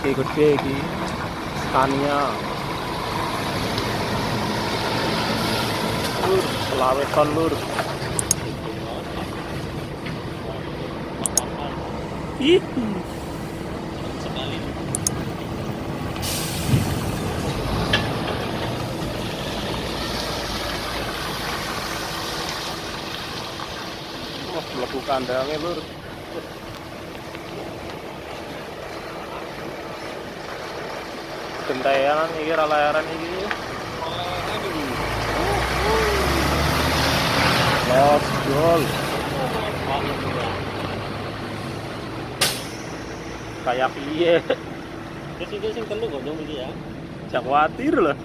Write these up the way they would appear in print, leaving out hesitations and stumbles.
Iki gede iki. Scania. Lur, selawe ton lur. Ih. Sekali. Wah, mlebu kandange lur. Gentean iki ra layaran iki. Los gol. Kayak piye? Terus iki sing telu kok nyong iki ya. Jangan khawatir lah.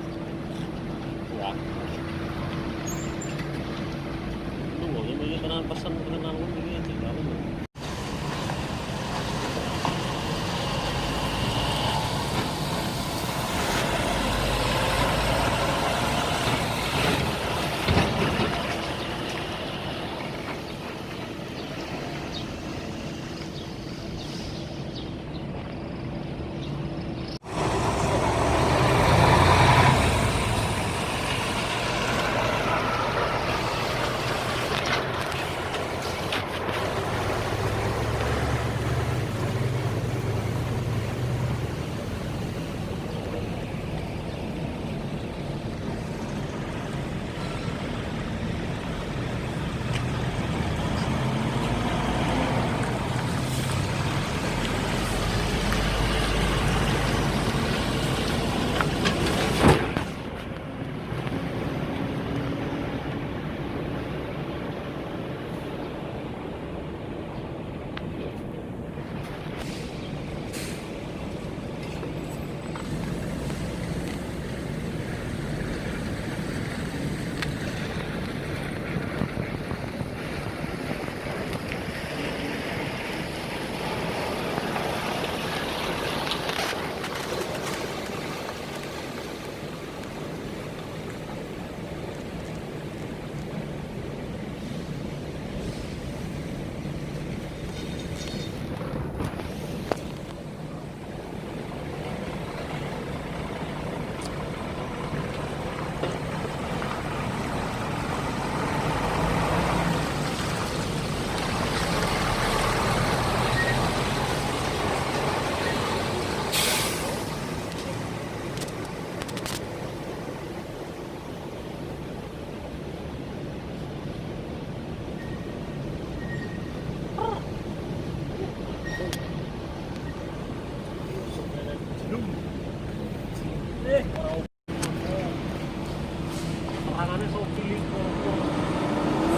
Ya. Lu kok nyong iki tenan pesen tenan iki tinggal.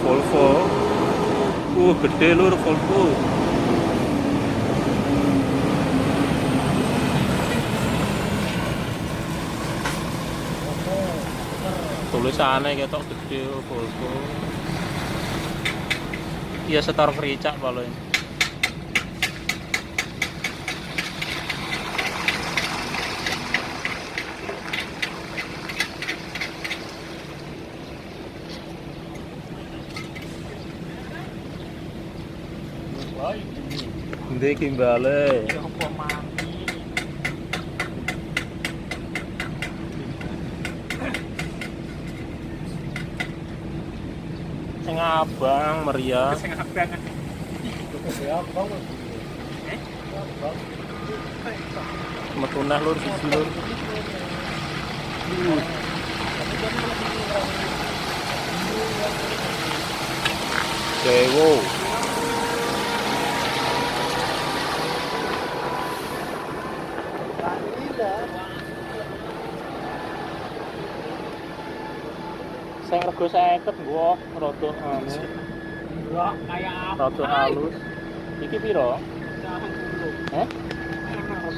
Volvo. Gede lur Volvo. Tulisannya ketok gede Volvo. Iya setor kericak paling. Endi gimbale? Apa mati? Sing abang meriah. Sing abang. Metunah lur siji lur. Dewo. Sing rego 50 gua rada anu, Kayak apa? rada halus. Iki piro? Heh?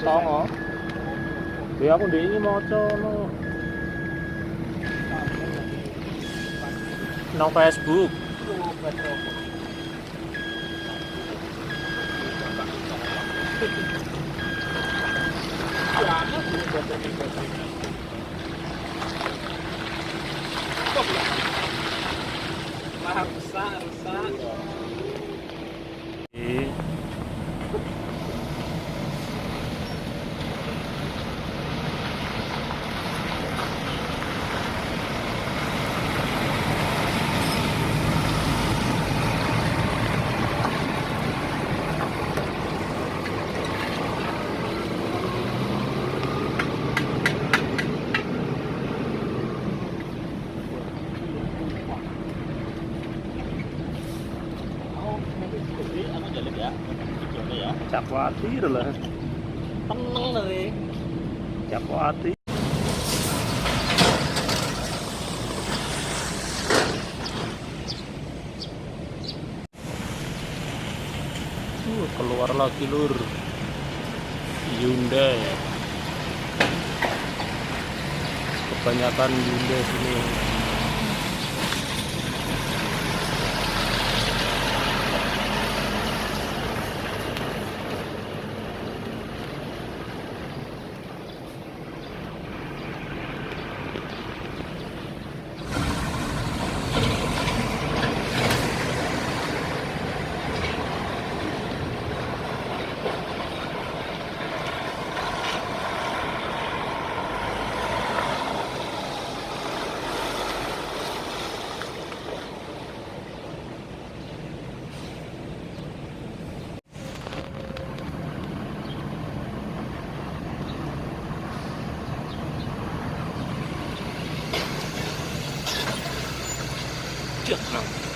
9. Ya aku ndek iki maca ngono. Nang Facebook. Wah, rusak, rusak. Iki. Cak kuatir lah. Teneng tadi. Cak kuatir. Keluar lagi lur. Hyundai. Kebanyakan Hyundai sini. Cek nang.